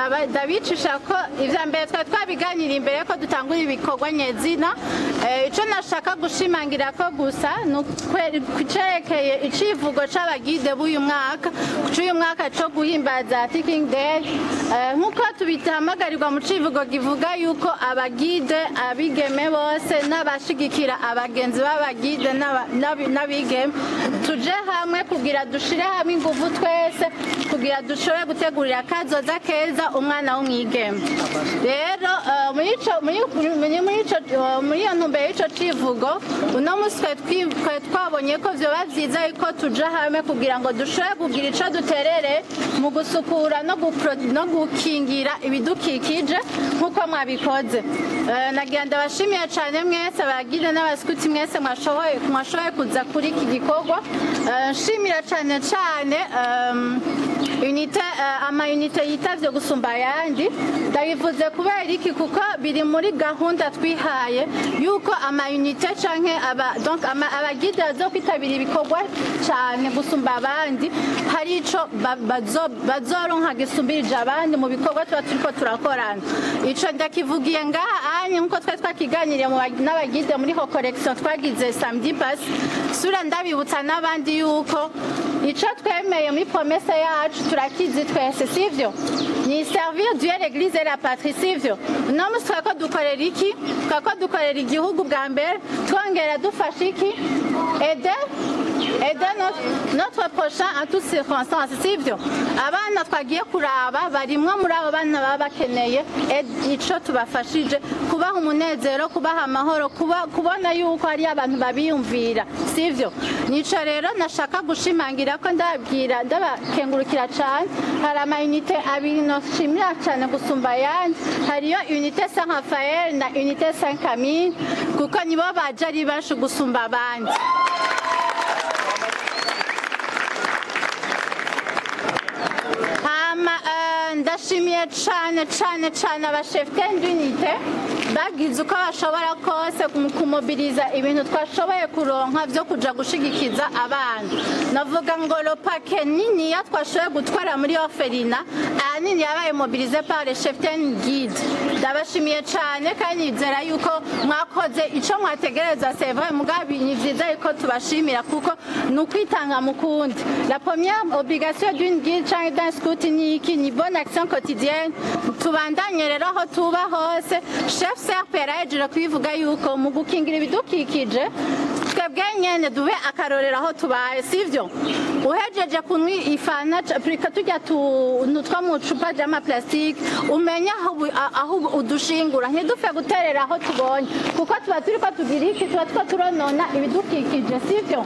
Ndabicisha ko ivya mbere twari twabiganira imbere ko dutangura ibikorwa nyezina. Ico nashaka gushimangira ko gusa ni kucerekeye icivugo c'abagide b'uyu mwaka, c'uyu mwaka co guhimbaza Thinking Day. Nk'uko tubihamagarirwa mu civugo givuga yuko abagide, abigeme bose n'abashigikira abagenzi b'abagide n'abigeme tuje hamwe kugira dushire hamwe inguvu twese kugira dushobore gutegurira akazoza keza umwana w'umwigeme. Rero muri iyo ntumbero y'ico civugo, uno munsi twe twabonye ko vyoba vyiza yuko tuja hamwe kugira ngo dushobore kugira ico duterere mu gusukura no gukingira ibidukikije nk'uko mwabikoze. Nagira ndabashimiye cane mwese abagide n'abaskuti mwese mwashoboye kuza kuri iki gikorwa. Nshimira cane cane unité, ama unité yitavye gusumba ayandi. Ndabivuze kubera iki? Kuko biri muri gahunda twihaye yuko ama unité canke aba, donc ama abagide bazokwitabira ibikorwa cane gusumba abandi, hari ico bazoronka gisumbirije abandi mu bikorwa tuba turiko turakorana. Ico ndakivugiye ngaha anye nkuko twari twakiganiriye n'abagide muri recollection twagize samedi passé. Sura ndabibutsa n'abandi yuko ico twemeye muri promesse yacu turakizi twese, sivyo? Ni servir Dieu, l'église et la patrie, sivyo? Uno munsi twariko dukorera iki? Twariko dukorera igihugu bwa mbere, twongera dufasha iki? Aider notre prochain en toutes circonstances, sivyo? Abana twagiye kuraba barimwo muri abo bana baba bakeneye ico tubafashije, kubaha umunezero, kubaha amahoro, kubona yuko hari abantu babiyumvira, sivyo? Nico rero nashaka gushimangira ko ndababwira, ndabakengurukira cane. Hari ama unité abiri noshimira cane gusumba ayandi, hariyo unité Saint Raphaël na unité Saint Camille, kuko nibo baje ari benshi gusumba abandi. Hama ndashimiye cane cane cane abachef d'unité bagize uko bashobora kose mu kumobiliza ibintu twashoboye kuronka vyo kuja gushigikiza abana. Navuga ngo le paquet niniya twashoboye gutwara muri orphelinat ahanini yabaye mobilisé par les chefs guide. Ndabashimiye cane kandi nizera yuko mwakoze ico mwategereza. C'est vrai, mugabi ni vyiza yuko tubashimira kuko ni ukwitanga mu kundi. La première obligation d'une guide canke d'un scout ni iki? Ni bonne action quotidienne. Tubandanye rero aho tuba hose. Chef CRP yarahejeje kubivuga yuko mu gukingira ibidukikije twebwe nyene dube akarorero aho tubaye, sivyo? Uhejeje kunywa ifana, reka tujya tuntu two mu cupa ry'amaplastique, umenye aho udushingura, ntidupfe guterera aho tubonye, kuko tuba turiko tugira iki? Tuba turiko turonona ibidukikije, sivyo?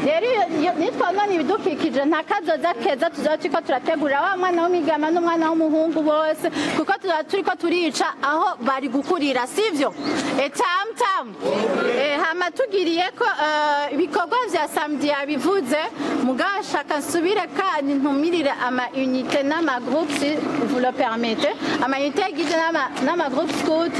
Rero iyo nitwonona ibidukikije, nta kazoza keza tuzoba turiko turategurira wa mwana w'umwigeme n'umwana w'umuhungu bose, kuko tuzoba turiko turica aho bari gukurira, sivyo? Etam tam. Hama tugiriye ko ibikorwa vya samedi yabivuze, mugabo nshaka nsubire kandi ntumirire ama unité n'ama groupe, si vous le permettez, ama unité guide n'ama groupe scout.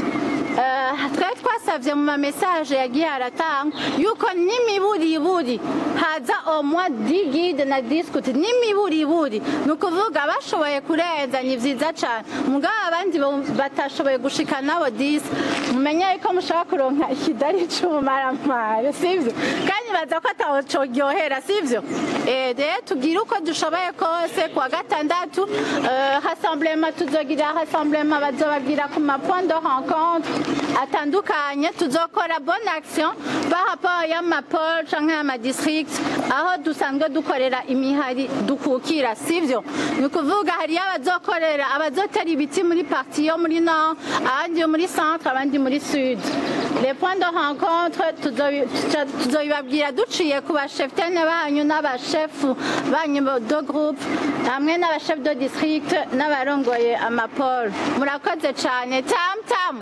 Twari twasavye mu ma message yagiye aratanga yuko n'imiburiburi haza au moins 10 guides na 10 scouts, n'imiburiburi. Ni ukuvuga bashoboye kurenza ni vyiza cane, mugabo abandi batashoboye gushika nabo 10, mumenye yuko mushobora kuronka ikidari c'ubumaramare, sivyo? Kandi baza ko ataho coryohera, sivyo? Rero tugire uko dushoboye kose. Kuwa gatandatu rassemblement, tuzogira rassemblement, bazobabwira ku ma point de rencontre atandukanye. Tuzokora bonne action par rapport y'ama pôle canke y'ama district aho dusanzwe dukorera imihari dukukira, sivyo? Ni ukuvuga hariyo abazokorera, abazotera ibiti muri partie yo muri nord, abandi yo muri centre, abandi muri sud. Les points de rencontre tuzobibabwira duciye ku bacheftaine banyu n'abashefu banyu de groupe hamwe n'abachef de district n'abarongoye amapôle. Murakoze cane. Tam tam.